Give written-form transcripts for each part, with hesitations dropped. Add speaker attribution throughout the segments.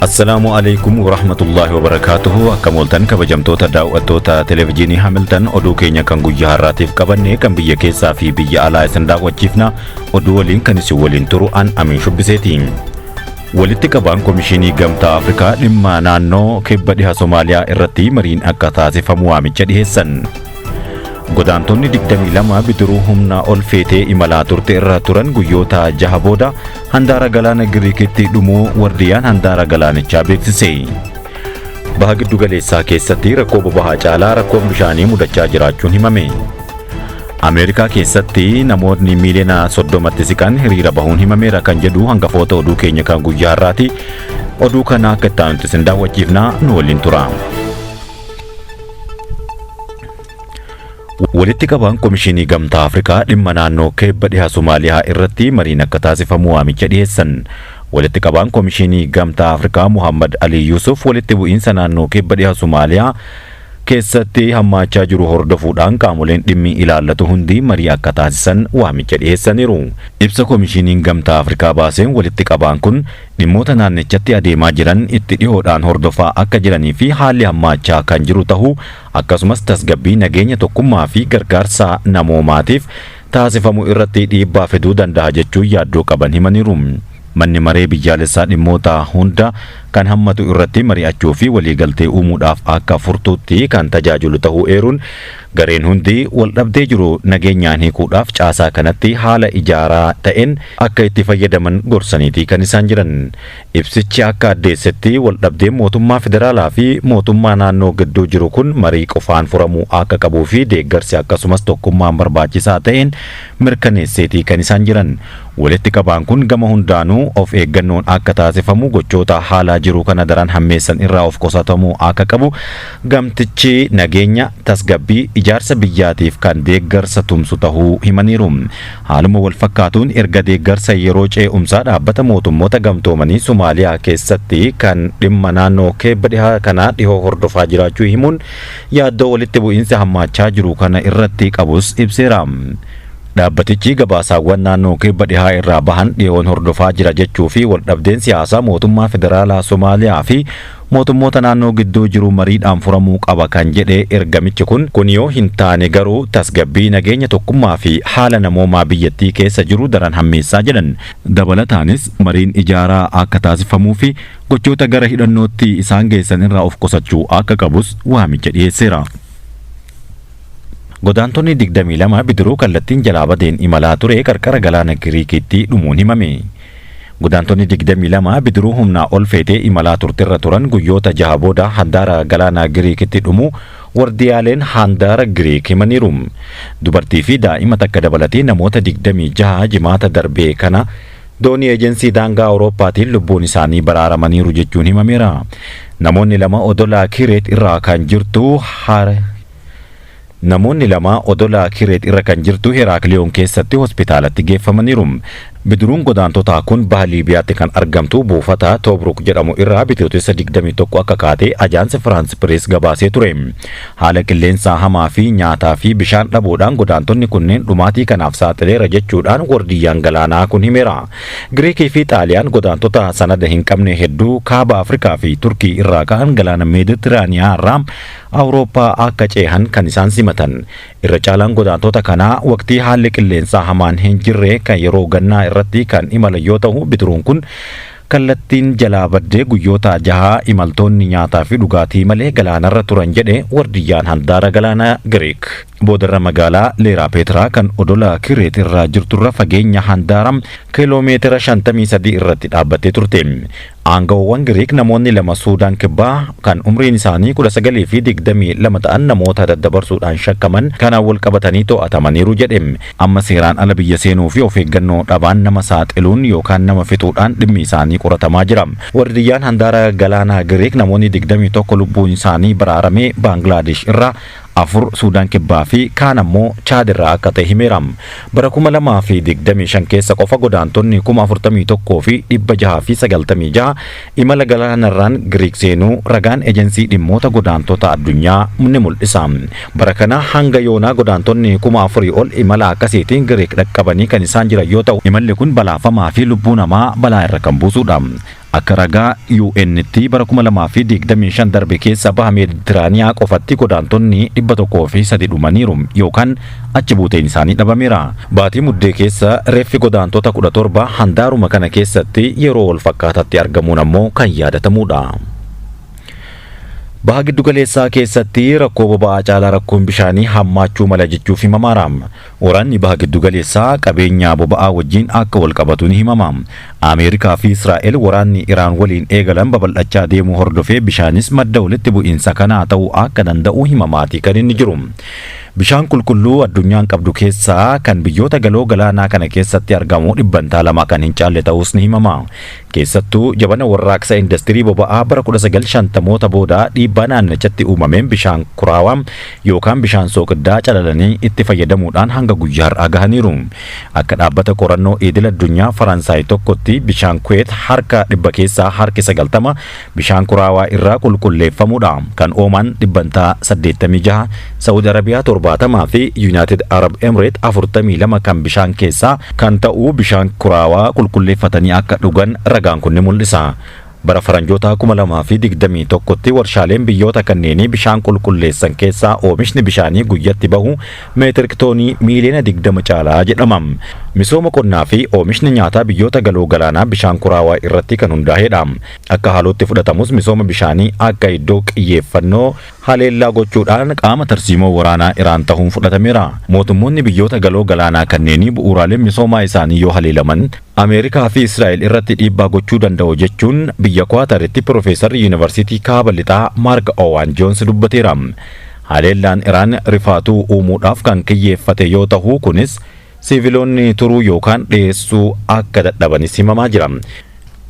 Speaker 1: Assalaamu alaikum warahmatullaahi wabarakaatuhu. Akkam ooltan kabajamtoota daawwattoota televezyiinii Hamilton, oduu keenya kan guyyaa har'aatiif qabanne kan biyya keessaa fi biyya alaa isin daawwachiifna. Oduu waliin kan isin waliin turu an Amiin Shubbiseeti. Walitti qabaan Komishinii Gamtaa Afrikaa dhimma naannoo kibba dhiha Somaaliyaa irratti mariin akka taasifamu waamicha dhiheessan. Godaantonni 22 bidiruu humnaa ol feetee imalaa turte irra turan guyyoota jaha booda handaara galaana Giriikitti dhumuu wardiyaan handaara galaanichaa beeksise. Baha giddu galeessaa keessatti rakkoo boba'aa caalaa rakkoon bishaanii mudachaa jiraachuun himame. Ameerikaa keessatti namoonni miiliyoona 30tti siqan hiriira bahuun himameera kan jedhu hangafoota oduu keenya kan guyyaa har'aati. Oduu kana akka itti aanutti isin daawwachiifna, nu waliin tura. Walitti qabaan Komishinii Gamtaa Afrikaa dhimma naannoo kibba dhiha Somaaliyaa irratti mariin akka taasifamu waamicha dhiheessan. Walitti qabaan Komishinii Gamtaa Afrikaa Muhammad Ali Yusuf walitti bu'iinsa naannoo kibba dhiha Somaaliyaa keessatti hammaachaa jiru hordofuudhaan qaamoleen dhimmi ilaallatu hundi marii akka taasisan waamicha dhiheessaniiru. Ibsa Komishiniin Gamtaa Afrikaa baaseen walitti qabaan kun dhimmoota naannichatti adeemaa jiran itti dhihoodhaan hordofaa akka jiranii fi haalli hammaachaa kan jiru tahuu, akkasumas tasgabbii, nageenya, tokkummaa fi gargaarsa namoomaatiif taasifamu irratti dhiibbaa fiduu danda'a jechuun yaaddoo qaban himaniiru. Manni maree biyyaalessaa dhimmoota hunda kan hammatu irratti mari'achuu fi waliigaltee uumuudhaaf akka furtuutti kan tajaajilu tahuu eeruun, gareen hundi waldhabdee jiru nageenyaan hiikuudhaaf caasaa kanatti haala ijaaraa ta'een akka itti fayyadaman gorsaniiti kan isaan jiran. Ibsichi akka addeessetti, waldhabdeen mootummaa federaalaa fi mootummaa naannoo gidduu jiru kun marii qofaan furamuu akka qabuu fi deeggarsi akkasumas tokkummaan barbaachisaa ta'een mirkaneesseetii kan isaan jiran. Walitti qabaan kun gama hundaanuu of eeggannoon akka taasifamu, gochoota haala jiru kana daran hammeessan irraa of qusatamuu akka qabu, gamtichi nageenya, tasgabbii, ijaarsa biyyaatiif kan deeggarsa tumsu tahuu himaniiru. Haaluma wal fakkaatuun erga deeggarsa yeroo ce'umsaa dhaabbata mootummoota gamtoomanii Somaaliyaa keessatti kan dhimma naannoo kibba dhihaa kanaa dhihoo hordofaa jiraachuu himuun, yaaddoo walitti bu'iinsa hammaachaa jiru kana irratti qabus ibseera. Dhaabbatichi gabaasaawwan naannoo kibba dhihaa irraa bahan dhiyoon hordofaa jira jechuu fi waldhabdeen siyaasaa mootummaa federaalaa Somaaliyaa fi mootummoota naannoo gidduu jiru mariidhaan furamuu qaba kan jedhe ergamichi kun, kun yoo hin taane garuu tasgabbii, nageenya, tokkummaa fi haala namoomaa biyyattii keessa jiru daran hammeessaa jedhan. Dabalataanis mariin ijaaraa akka taasifamuu fi gochoota gara hidhannootti isaan geessan irraa of qusachuu akka qabus waamicha dhiyeesseera. Godaantonni 22 bidiruu kallattiin jalaa badeen imalaa ture qarqara galaana Giriikitti dhumuun himame. Godaantonni 22 bidiruu humnaa ol feetee imalaa turterra turan guyyoota jaha booda handaara galaana Giriikitti dhumuu wardiyaaleen handaara Giriik himaniiru. Dubartii fi daa'ima takka dabalatee namoota 26 Jimaata darbee kana doonii ejensii daangaa Awurooppaatiin lubbuun isaanii baraaramaniiru jechuun himameera. Namoonni lama odola Kireet irraa kan jirtu Namoonni lama odola Kireet irra kan jirtu Heraakliyoon keessatti hospitaalatti geeffamaniiru. Bidiruun godaantotaa kun baha Liibiyaatti kan argamtu buufata Tobruk jedhamu irraa Bitootessa 21 akka kaate Ajaansi Firaans Pirees gabaasee ture. Haala qilleensaa hamaa fi nyaataa fi bishaan dhabuudhaan godaantonni kunneen dhumaatii kanaaf saaxileera jechuudhaan wardiyyaan galaanaa kun himeera. Giriikii fi Xaaliyaan godaantota sanada hin qabne hedduu kaaba Afrikaa fi Turkii irraa ka'an galaana Meeditiraaniyaa irraa Awurooppaa akka ceehan kan isaan simatan. Irra caalaan godaantota kanaa waqtii haalli qilleensaa hamaan hin jirre kan yeroo gannaa irratti kan imalan yoo ta'u, bidiruun kun kallattiin jalaa baddee guyyoota jaha imaltoonni nyaataa fi dhugaatii malee galaanarra turan jedhe wardiyyaan handaara galaana Giriik. Boodarra magaalaa Leeraa Peetraa kan odola Kireet irraa jirturra fageenya handaara kiiloomeetira 53 irratti dhaabbattee turte. Aanga'oowwan Giriik namoonni lama Suudaan Kibbaa kan umriin isaanii 19 fi 22 ta'an namoota daddabarsuudhaan shakkaman kanaan wal qabatanii to'atamaniiru jedhe. Amma seeraan ala biyya seenuu fi of eeggannoo dhabaan nama saaxiluun yookaan nama fixuudhaan dhimmi isaanii qoratamaa jira. Wardiyyaan handaara galaanaa Giriik namoonni 21 lubbuun isaanii baraarame Baangilaadesh irraa, afur Suudaan Kibbaa fi kaan ammoo Chaad irraa akka ta'e himeera. Bara 2025 keessa qofa godaantonni 41,696 imala galaanarraan Giriik seenuu ragaan ejensii dhimmoota godaantota addunyaa ni mul'isa. Bara kana hanga yoonaa godaantonni 4,000 ol imala akkasiitiin Giriik dhaqqabanii kan isaan jiran yoo ta'u, imalli kun balaafamaa fi lubbuu namaa balaa irra kan buusudha. Akka ragaa UN'tti bara 2025 darbe keessa baha Meeditiraaniyaa qofatti godaantonni 103 dhumaniiru yookaan achi buuteen isaanii dhabameera. Baatii Muddee keessa reeffi godaantota 17 handaaruma kana keessatti yeroo wal fakkaataatti argamuun ammoo kan yaadatamudha. Baha giddugaleessaa keessatti rakkoo boba'aa caalaa rakkoon bishaanii hammaachuu mala jechuuf himamaara. Waraanni baha giddugaleessaa qabeenya boba'aa wajjin akka wal qabatu ni himama. Ameerikaa fi Israa'el waraanni Iraan waliin eegalan babal'achaa deemuu hordofee bishaanis madda walitti bu'iinsa kanaa ta'uu akka danda'u himamaatii kan inni jiru. Bishaan qulqulluu addunyaan qabdu keessaa kan biyyoota galoo galaanaa kana keessatti argamu dhibbantaa 2 kan hin caalle ta'uus ni himama. Keessattuu jabana warraaqsa indastirii boba'aa bara 1950moota booda dhiibbaa naannichatti uumameen bishaan kuraawaa yookaan bishaan sooqiddaa calalanii itti fayyadamuudhaan hanga guyyaa har'aa gahaniiru. Akka dhaabbata qorannoo idil addunyaa Faransaay tokkotti bishaan Kuweet harka dhibba keessaa harki 90 bishaan kuraawaa irraa qulqulleeffamuudha. Kan Oomaan dhibbantaa 86, Sa'ud Arabiyaa 70 fi Yuunaayitid Arab Emireet 42 kan bishaan keessaa kan ta'u bishaan kuraawaa qulqulleeffatanii akka dhugan ragaan kun ni mul'isa. Bara faranjootaa 2021tti warshaaleen biyyoota kanneenii bishaan qulqulleessan keessaa oomishni bishaanii guyyatti bahu meetirik toonii miiliyoona 20 caalaa jedhama. Misooma qonnaa fi oomishni nyaataa biyyoota galoo galaanaa bishaan kuraawaa irratti kan hundaa'edha. Akka haalootti fudhatamus misooma bishaanii akka iddoo qiyyeeffannoo haleellaa gochuudhaan qaama tarsiimoo waraanaa Iraan tahuun fudhatameera. Mootummoonni biyyoota galoo galaanaa kanneenii bu'uuraaleen misoomaa isaanii yoo haleelaman Ameerikaa fi Israa'el irratti dhiibbaa gochuu danda'u jechuun biyya Kuwaataritti Piroofeesarri Yuunivarsiitii Kaaba Lixaa Maark Owaan Joons dubbateera. Haleellaan Iraan rifaatuu uumuudhaaf kan kiyyeeffate yoo tahu kunis siiviloonni turuu yookaan dheessuu akka dadhabanis himamaa jira.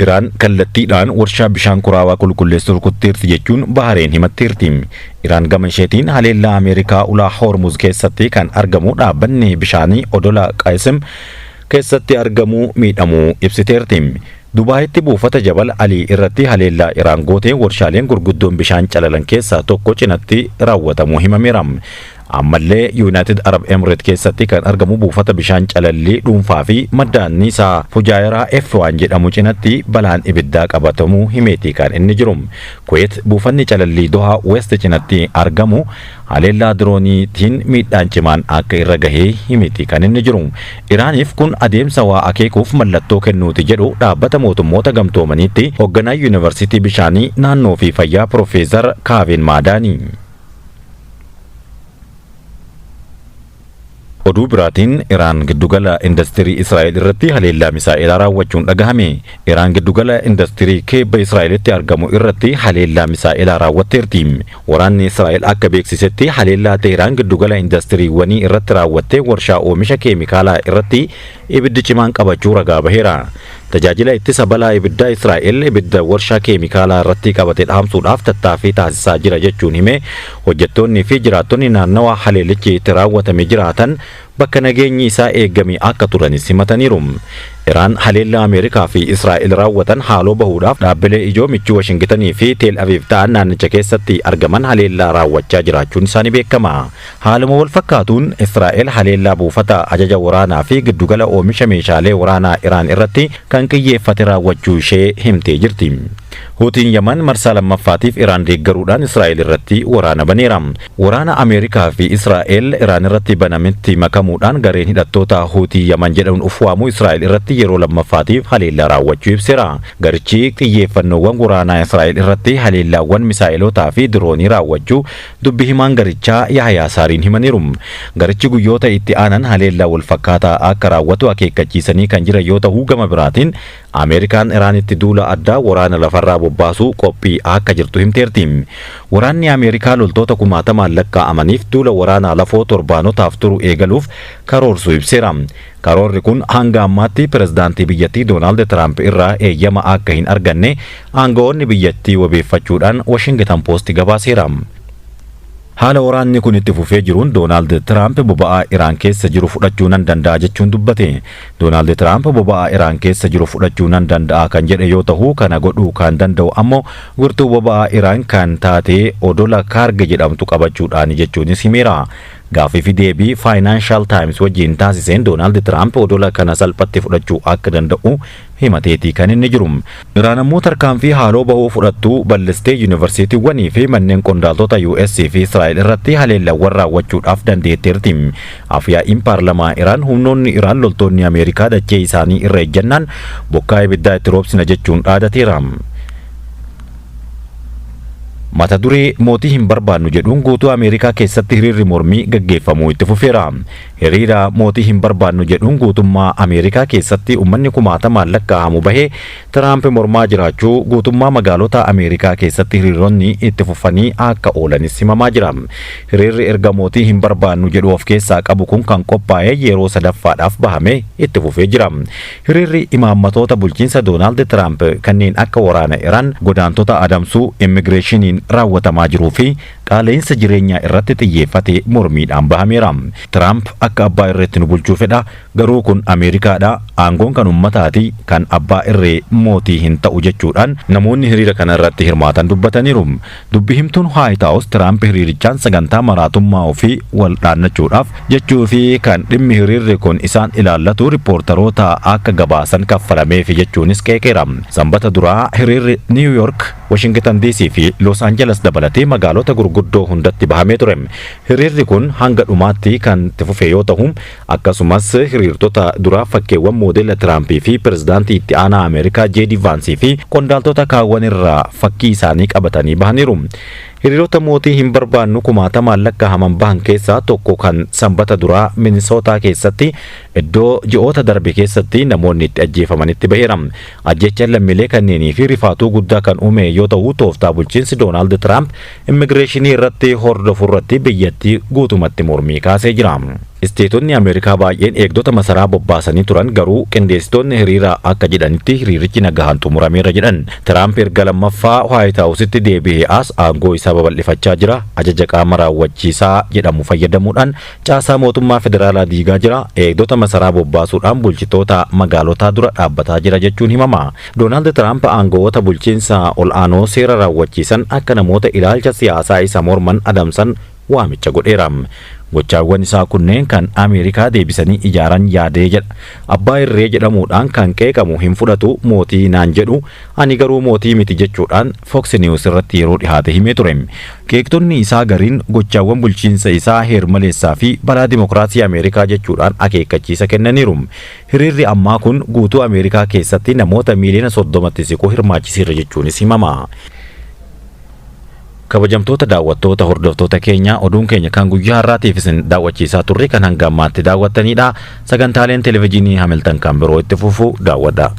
Speaker 1: Iraan kallattiidhaan warshaa bishaan kuraawaa qulqulleessu rukutteerti jechuun Bahareen himatteerti. Iraan gama isheetiin haleellaa Ameerikaa ulaa Hormuz keessatti kan argamu dhaabbanni bishaanii odola Qaasim keessatti argamu miidhamuu ibsiteerti. Dubaayitti buufata Jabal Alii irratti haleellaa Iraan gooteen warshaaleen gurguddoon bishaan calalan keessaa tokko cinatti raawwatamuu himameera. Ammallee Yuunaayitid Arab Emireet keessatti kan argamu buufata bishaan calallii dhuunfaa fi madda anniisaa Fujaayiraa F1 jedhamu cinatti balaan ibiddaa qabatamuu himeeti kan inni jiru. Kuweet buufanni calallii Dohaa West cinatti argamu haleellaa dirooniitiin miidhaan cimaan akka irra gahee himeti kan inni jiru. Iraaniif kun adeemsa waa akeekuuf mallattoo kennuuti jedhu dhaabbata mootummoota gamtoomaniitti hoogganaa yuunivarsiitii bishaanii naannoo fi fayyaa Piroofeesar Kaavin Maadaanii. Oduu biraatiin Iraan giddugala indastirii Israa'el irratti haleellaa misaa'elaa raawwachuun dhagahame. Iraan giddugala indastirii kibba Israa'elitti argamu irratti haleellaa misaa'elaa raawwatteerti. Waraanni Israa'el akka beeksisetti haleellaa Teheraan giddugala indastiriiwwanii irratti raawwattee warshaa oomisha keemikaalaa irratti ibiddi cimaan qabachuu ragaa baheera. Tajaajila ittisa balaa ibiddaa Israa'el ibidda warshaa keemikaalaa irratti qabate dhaamsuudhaaf tattaaffii taasisaa jira jechuun hime hojjettoonni fi jiraattonni naannawa haleellichi itti raawwatame jiraatan bakka nageenyi isaa eegame akka turanis himataniiru. Iraan haleellaa Ameerikaa fi Israa'el raawwatan haaloo bahuudhaaf dhaabbilee ijoo michuu Washingtonii fi Teel Aviv ta'an naannicha keessatti argaman haleellaa raawwachaa jiraachuun isaanii beekama. Haaluma wal fakkaatuun Israa'el haleellaa buufata ajaja waraanaa fi giddugala oomisha meeshaalee waraanaa Iraan irratti kan qiyyeeffate raawwachuu ishee himtee jirti. Huutiin Yaman marsaa lammaffaatiif Iraan deeggaruudhaan Israa'el irratti waraana baneera. Waraana Ameerikaa fi Israa'el Iraan irratti banametti makamuudhaan gareen hidhattoota Huutii Yaman jedhamuun of waamuu Israa'el irratti yeroo lammaffaatiif haleellaa raawwachuu ibseera. Garichi xiyyeeffannoowwan waraanaa Israa'el irratti haleellaawwan misaa'elotaa fi diroonii raawwachuu dubbi himaan garichaa Yahyaa Saariin himaniiru. Garichi guyyoota itti aanan haleellaa wal fakkaataa akka raawwatu akeekkachiisanii kan jiran yoo ta'u gama biraatiin Ameerikaan Iraanitti duula addaa waraana lafarraa bobbaasuu qophii akka jirtu himteerti. Waraanni Ameerikaa loltoota kumaatamaan lakkaa'amaniif duula waraanaa lafoo torbaanotaaf turu eegaluuf karoorsuu ibseera. Karoorri kun hanga ammaatti pirezidaantii biyyattii Doonaald Tiraamp irraa eeyyama akka hin arganne aangawoonni biyyattii wabeeffachuudhaan Washington Post gabaaseera. Haala waraanni kun itti fufee jiruun Doonaald Tiraamp boba'aa Iraan keessa jiru fudhachuu nan danda'a jechuun dubbate. Doonaald Tiraamp boba'aa Iraan keessa jiru fudhachuu nan danda'a kan jedhe yoo ta'u kana godhuu kan danda'u ammoo wirtuu boba'aa Iraan kan taate odola Kaarge jedhamtu qabachuudhaan jechuunis himeera. Gaaffii fi deebii Financial Times wajjin taasiseen Doonaald Tiraamp odola kana salphatti fudhachuu akka danda'u himateetii kan inni jiru. Iraan ammoo tarkaanfii haaloo bahuu fudhattuu bal'istee yuunivarsiitiiwwanii fi manneen qondaaltota US fi Israa'el irratti haleellawwan raawwachuudhaaf dandeetteerti. Afyaa'iin paarlamaa Iraan humnoonni Iraan loltoonni Ameerikaa dachee isaanii irra ejjannaan bokkaa ibiddaa itti roobsina jechuun dhaadateera. Mata duree mootii hin barbaannu jedhuun guutuu Ameerikaa keessatti hiriirri mormii gaggeeffamuu itti fufeera. Hiriira mootii hin barbaannu jedhuun guutummaa Ameerikaa keessatti uummanni kumaatamaan lakkaa'amu bahee Tiraamp mormaa jiraachuu guutummaa magaalota Ameerikaa keessatti hiriironni itti fufanii akka oolanis himamaa jira. Hiriirri erga mootii hin barbaannu jedhu of keessaa qabu kun kan qophaa'e yeroo sadaffaadhaaf bahamee itti fufee jira. Hiriirri imaammatoota bulchiinsa Doonaald Tiraamp kanneen akka waraana Iraan, godaantota adamsuu, immigireeshiniin raawwatamaa jiruu fi qaala'insa jireenyaa irratti xiyyeeffate mormiidhaan bahameera. Tiraamp akka abbaa irreetti nu bulchuu fedha, garuu kun Ameerikaadha, aangoon kan uummataati, kan abbaa irree mootii hin ta'u jechuudhaan namoonni hiriira kana irratti hirmaatan dubbataniiru. Dubbi himtuun White House Tiraamp hiriirichaan sagantaa maraatummaa ofii wal dhaannachuudhaaf jechuu fi kan dhimmi hiriirri kun isaan ilaallatu riippoortaroota akka gabaasan kaffalameefi jechuunis qeeqeera. Sanbata duraa hiriirri New York, Washington DC fi Los Angeles dabalatee magaalota gurguddoo hundatti bahamee ture. Hiriirri kun hanga dhumaatti kan itti fufe yoo ta'u, akkasumas hiriirtota duraa fakkeewwan moodela Tiraampii fi pirezidaantii itti aanaa Ameerikaa J.D. Vaansii fi qondaaltota kaawwan irraa fakkii isaanii qabatanii bahaniiru. Hiriirota mootii hin barbaannu kumaatamaan lakkaa'aman bahan keessaa tokko kan sanbata duraa Minisootaa keessatti iddoo ji'oota darbe keessatti namoonni itti ajjeefamanitti baheera. Ajjechaan lammiilee kanneenii fi rifaatuu guddaa kan uume yoo ta'u, tooftaa bulchiinsi Doonaald Tiraamp immigireeshinii irratti hordofu irratti biyyattii guutumatti mormii kaasee jira. Isteetonni Ameerikaa baay'een eegdota masaraa bobbaasanii turan, garuu qindeessitoonni hiriira akka jedhanitti hiriirichi nagahaan xumurameera jedhan. Tiraamp erga lammaffaa White Houseitti deebi'ee as aangoo isaa babal'ifachaa jira. Ajaja qaama raawwachiisaa jedhamu fayyadamuudhaan caasaa mootummaa federaalaa diigaa jira. Eegdota masaraa bobbaasuudhaan bulchitoota magaalotaa dura dhaabbataa jira jechuun himama. Doonaald Tiraamp aangoowwota bulchiinsa ol'aanoo seera raawwachiisan akka namoota ilaalcha siyaasaa isa morman adamsan waamicha godheera. Gochaawwan isaa kunneen kan Ameerikaa deebisanii ijaaran yaadee jedha. Abbaa irree jedhamuudhaan kan qeeqamu hin fudhatu, mootii naan jedhu, ani garuu mootii miti jechuudhaan Fox News irratti yeroo dhihaate himee ture. Qeeqtonni isaa gariin gochaawwan bulchiinsa isaa heermaleessaa fi balaa dimokiraasii Ameerikaa jechuudhaan akeekkachiisa kennaniiru. Hiriirri ammaa kun guutuu Ameerikaa keessatti namoota miiliyoona 30tti siqu hirmaachiseera jechuunis himama. Kabajamtoota daawwattoota, hordoftoota keenya, oduun keenya kan guyyaa har'aatiif isin daawwachiisaa turre kan hanga ammaatti daawwattanidha. Sagantaaleen televezyiinii Hamiltan kan biroo itti fufu daawwadha.